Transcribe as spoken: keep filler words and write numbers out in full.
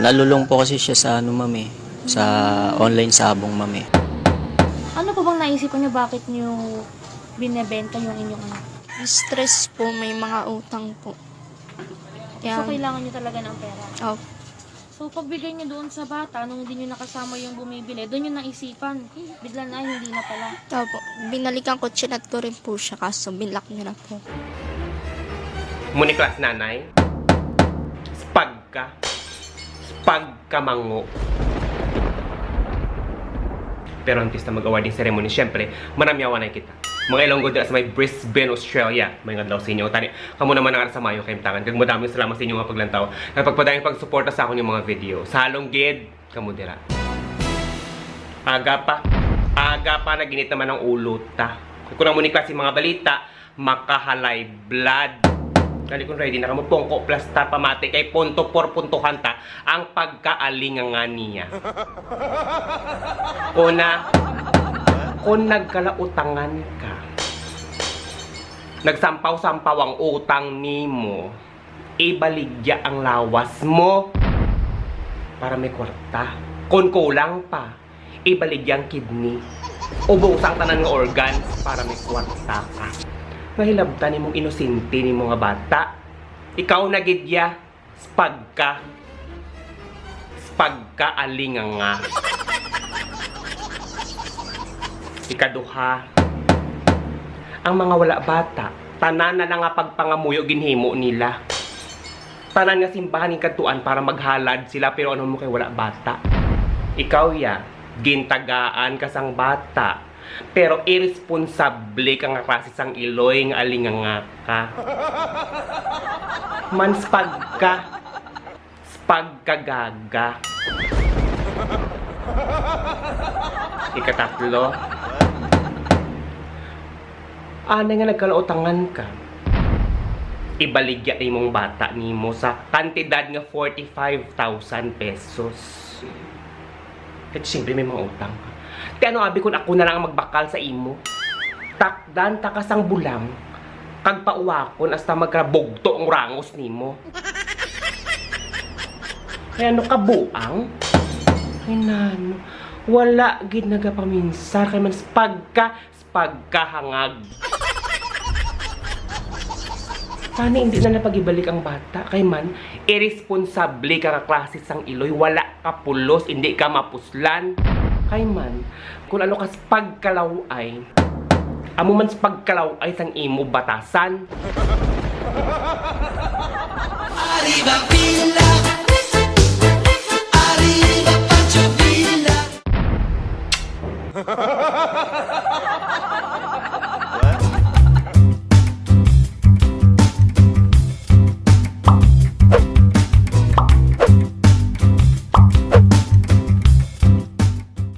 Nalulong po kasi siya sa ano, ma'am, eh, sa online sabong, ma'am, eh. Ano po bang naisipan niyo, bakit niyo binebenta yung inyong ano? Stress po, may mga utang po. So, Yan. Kailangan niyo talaga ng pera. Oh, So, pagbigay niyo doon sa bata, nung hindi niyo nakasama yung bumibili, doon niyo naisipan, bigla na, hindi na pala. Opo. Binalikan ko, chinat ko rin po siya, kaso binlock niya na po. Muniklas, nanay. Spag ka. Spag ka, mango. Pero antes na mag-awarding ceremony, syempre, manamyawan na kita. Mga Ilonggo dira sa may Brisbane, Australia. May ngadlaw sa inyo. Tani, kamo naman ang sa mayo kay tangan. Kag madaming salamat sa inyo nga paglantaw. Kag pagpadayon pagsuporta sa akon yung mga video. Sa halong gid, kamo dira. Aga pa. Aga pa, naginit naman ang ulo ta. Kung ang muniklas yung mga balita, makahalay blood. Kani kung ready na kamo, pongko, plastar, pamati, kay punto por puntuhan ta ang pagkaalinganga niya. Una, kung nagkalautangan ka, nagsampaw-sampaw ang utang nimo, ibaligya ang lawas mo para may kwarta. Kung kulang pa, ibaligya ang kidney. Ubos ang tanan nga organs para may kwarta ka. Nga hilabtan nimong inosente nimo nga bata. Ikaw na gid ya, spag ka. Spag ka, alinganga. Ikaduha, ang mga wala bata, tanan na lang nga pagpangamuyo ginhimo nila. Tanan nga simbahan ing kadtuan para maghalad sila, pero ano mo kay wala bata? Ikaw ya, gintagaan ka sang bata, pero iresponsable ka nga klase sang iloy nga alinganga ka. Manspag ka. Spag ka, gaga. Ikatatlo, anay nga nagkalautangan ka, ibaligya nimong bata nimo sa kantidad nga forty-five thousand pesos. Kay siyempre may mga utang ka. Ti ano abi kung ako na lang ang magbakal sa imo? Takdan ta ka sang bulang, kag pauwakon hasta magkabugto ang rangos nimo. Kay ano, kabuang? Ay nano, wala gid nagapaminsar kay manspag ka, spag ka, hangag. Tani hindi na napagibalik ang bata kay man iresponsable ka nga klase sang iloy, wala ka pulos, hindi ka mapuslan. Kay man, kung ano ka sa pagkalaw-ay, amo man sa pagkalaw-ay sang imo batasan. Arriba Villa. Arriba Pancho Villa.